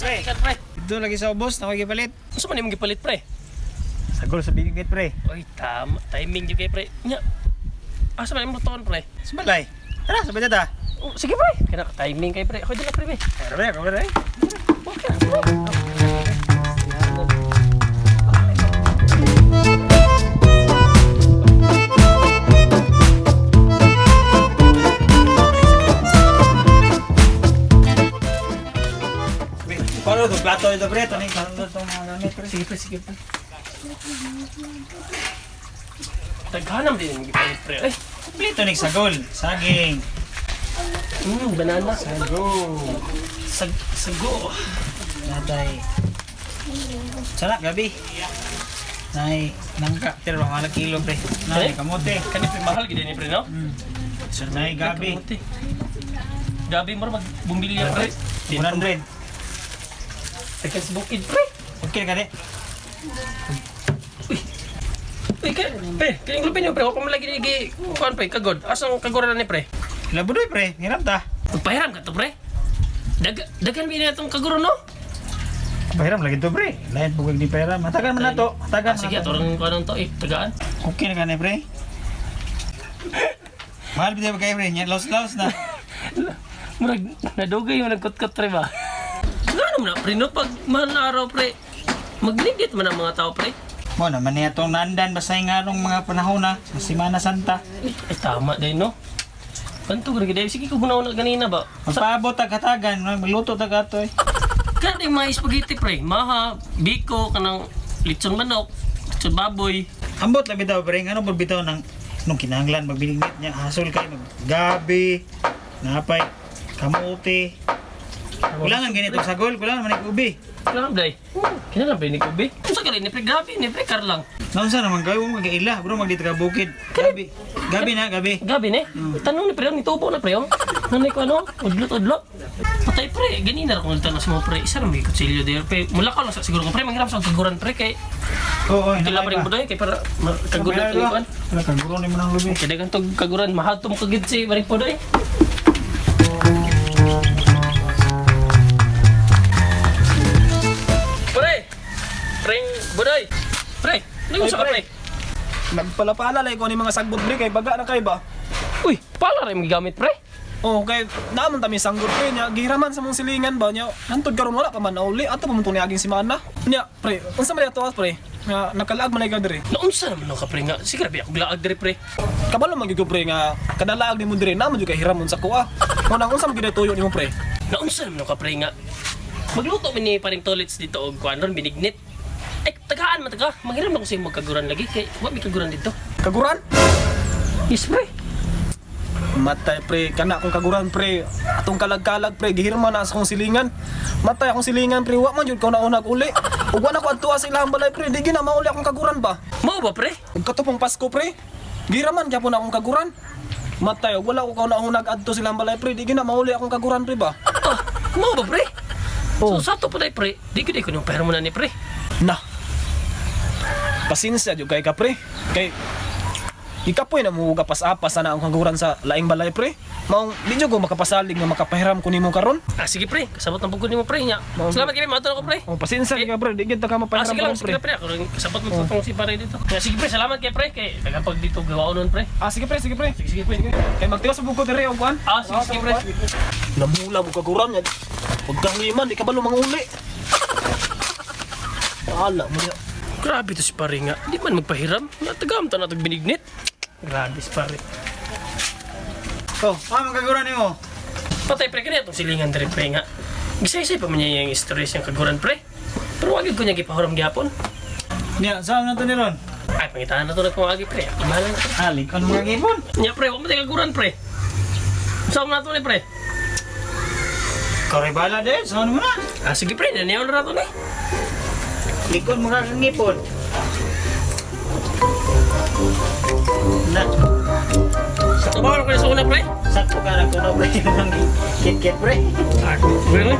Pre. Pre. Pre. Dito lagi sa ubos, na gipalit. Unsa man imong gipalit, pre? Sagol sa binignit, pre. Oy, tama. Timing jud kay pre. Nya. Asa man imong tuon, pre? Sa balay. Tara, sabay ta. Oh, sige, pre. Kana timing kay pre. Ako dala, pre. Be. Tara, pre, ako pre. Okay, pre. Paano to plato ito, pre? Ito ni karon to mga gamit, pre. Sige, pre, sige, pre. Daghanam din imong gipalit, pre. Ay, Kompleto ni sagol, saging. Banana. Sago. Sago. Natay. Sana gabi. Nay, nangka pero mga kilo, pre. Nay, Eh? kamote. Kani pre mahal gid ni pre, no? Nay, gabi. Kamote. Gabi mo magbumbilya, pre. 100. Tekan sa bukid, pre. Okay ka di. Uy. Uy, kay, pre, kay ang pre, wa pa man lagi ni gi kuan pre, kagod. Asang kaguran ni pre? Labudoy, pre. Hiram ta. Magpahiram ka to, pre. Daghan ba na itong kaguro, no? Pahiram lagi to, pre. Lain pugag ni pera. Matagal man na to. Matagal Ah, sige, man na to. ato rin kuan to, eh, tagaan. Okay na ka ni, pre. Mahal ba kayo, pre? Nya laos-laos na. Murag nadugay mo nagkutkot pre ba? Ngano man na pre no pag mahal na araw pre. Magligit man ang mga tao pre. Mo naman niya itong nandan basta yung anong mga panahon na sa Simana Santa. Ay tama din no. Kanto gud gid sige ko gunaw na ganina ba. Magpaabot tag hatagan, magluto tag ato eh. Kana yung mga spaghetti pre, maha, biko kanang litson manok, litson baboy. Ambot lang bitaw pre, ngano pud bitaw nang nung kinahanglan magbinignit niya hasol kay maggabi, napay kamote. Kulangan ganito sagol, kulangan man ubi. Kailangan day. Kinahanglan pre ni ubi. Unsa gali ni pre grabe ni pre karlang. Naunsa naman kayo mo magaila, bro magdito ka bukid. Gabi. Gabi na, gabi. Gabi ne. Tanong ni pre ni tubo na pre oh. Nanay ko ano, udlot udlot. Patay pre, ganina ra kung tanas mo pre. Isa ra may kutsilyo there pre. Mula ka lang sa siguro ko pre manghiram sa kaguran pre kay Oo, oh, tila pa rin budoy kay para kaguran ni kuan. Wala kaguran ni mo nang lubi. Kay dagan tog kaguran mahatom ka gid si Maring Pudoy. Pre! Preng Budoy! Pre! Ano sa ka pre? Nagpalapala lay ko ni mga sagbot pre kay baga na kay ba. Uy, pala rin gigamit pre. Oh, kay naman ta mi sanggot pre nya gihiraman sa mong silingan ba nya. Hantod karon wala pa man nauli ato pa man tong niaging semana. Nya pre, unsa man ato pre? Nga nakalaag man ka diri. Naunsa naman ka pre nga. Sige grabe ako glaag diri pre. Kabalo man gyud ko pre nga kada laag nimo diri naman jud kay hiramon sa kuha. Mo nang unsa man gyud tuyo nimo pre? Naunsa naman ka pre nga. Magluto mi ni paring tolits dito og kuan ron binignit. Ay, tagaan man taga. Manghiram ako sa imong kaguran lagi kay wa mi kaguran dito. Kaguran? Yes pre. Matay pre, kana akong kaguran pre. Atong kalag-kalag pre, gihirman na sa akong silingan. Matay akong silingan pre, wa man jud ko naunag uli. Ug wa na ko adtua sa ilahang balay pre, di gyud na mauli akong kaguran ba. Mao ba pre? Ug katupong Pasko pre. Giraman gyapon akong kaguran. Matay, ug wala ko kauna-unag adto silang balay pre, di gyud na mauli akong kaguran pre ba. Ah, mao ba pre? Oh. So sa to pa day, pre. Di gyud ko nung pera mo na ni pre. Na. Pasensya jud kay ka pre. Kay ikapoy na mo gapas-apas na ang kaguran sa laing balay pre. Maong di jud ko makapasalig nga makapahiram ko nimo karon. Ah, sige pre, kasabot ng pugod nimo pre nya. Mao. Salamat kay mato ako pre. Oh, pasensya kay ka pre, di gyud ta ka Ah, mapahiram sige lang, karon sige pre. lang, pre. Ako rin kasabot mo sa tong si pare dito. Ah, sige pre, salamat kay pre kay daghang pag dito gawaon nun pre. Ah, sige pre, sige pre. Sige, sige pre. Kay magtiwas sa bukod diri og kuan. Ah, sige, sige pre. Namula mo kaguran niya. Pagkahliman, di ka ba lumang uli? Ala mo niya. Grabe to si pare nga. Di man magpahiram. Natagam ta natag binignit. Grabe si pare. Oh, ah magaguran nimo. Patay pre kani atong silingan diri pre nga. Gisaysay pa man niya yung istorya siyang kaguran pre. Pero wag gyud ko niya gipahuram gyapon. Nya, saan na to ni ron? Ay, pangitahan na to nagpangagi pre. Ako bahala na pre. Ah, likon mga gipon. Nya pre, wa man tayo kaguran pre. Saan na to ni pre? Koray bala din, saan mo na? Ah, sige pre, naniyaw na to ni. Likon mo kang ngipon. Na, Tubawan ko na sa una pre. sakto ka na kuno pre yung kit-kit pre. Ah, pre. No?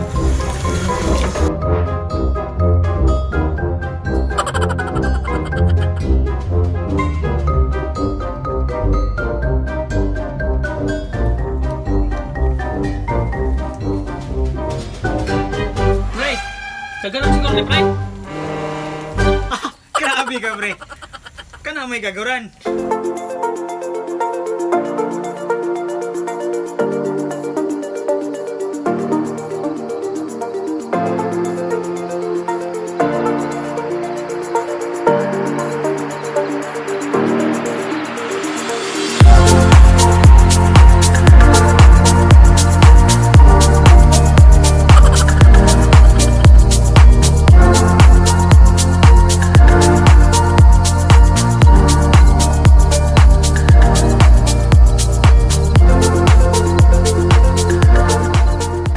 Pre! Daghan siguro ni pre. Grabe ka pre. Kana may kaguran.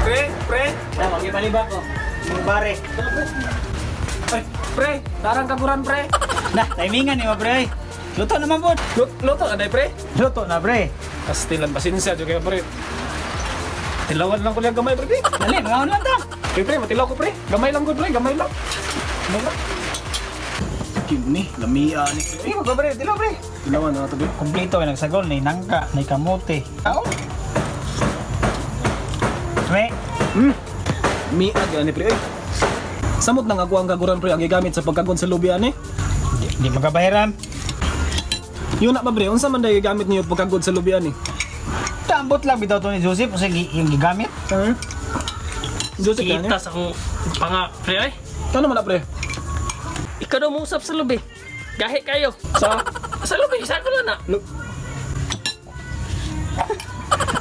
Pre, pre. Tama, gipalibak ko. Mga bare. Ay, pre, tarang kaguran pre. Nah, timingan ni mo pre. Luto naman po. Luto na day pre. Luto na pre. Kastilan pasensya jud kayo pre. Tilawan lang ko niya gamay pre. Dali, mga lang ta. Pre, pre, matilaw ko pre. Gamay lang gud pre, gamay lang. Gamay lang. Kini, lamia ni pre. Sige, pre, dilo pre. Tilawan na to pre. Kompleto kay nagsagol ni nangka, ni kamote. Ao. Pre, Miag ani pre. Oy. Samot nang ako ang kaguran pre ang gigamit sa pagkagon sa lubi ani. di magabahiram. Yun na ba pre, unsa man day gigamit niyo pagkagod sa lubi ani? Tambot lang bitaw to ni Joseph kasi yung gigamit. Ha? Joseph ani. Kita sa akong panga pre ay. Kano man na pre? Ikaw daw mo usap sa lubi. Gahi kayo. Sa Sa lubi, sa ko na.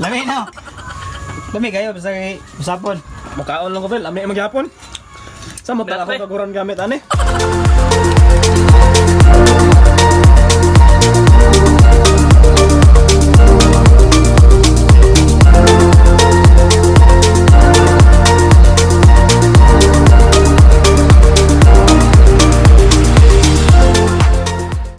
Lami na. Lami kayo basta kay usapon. Mukaon lang ko pre, lami magyapon. Samot na Pre. ako kaguran gamit ani.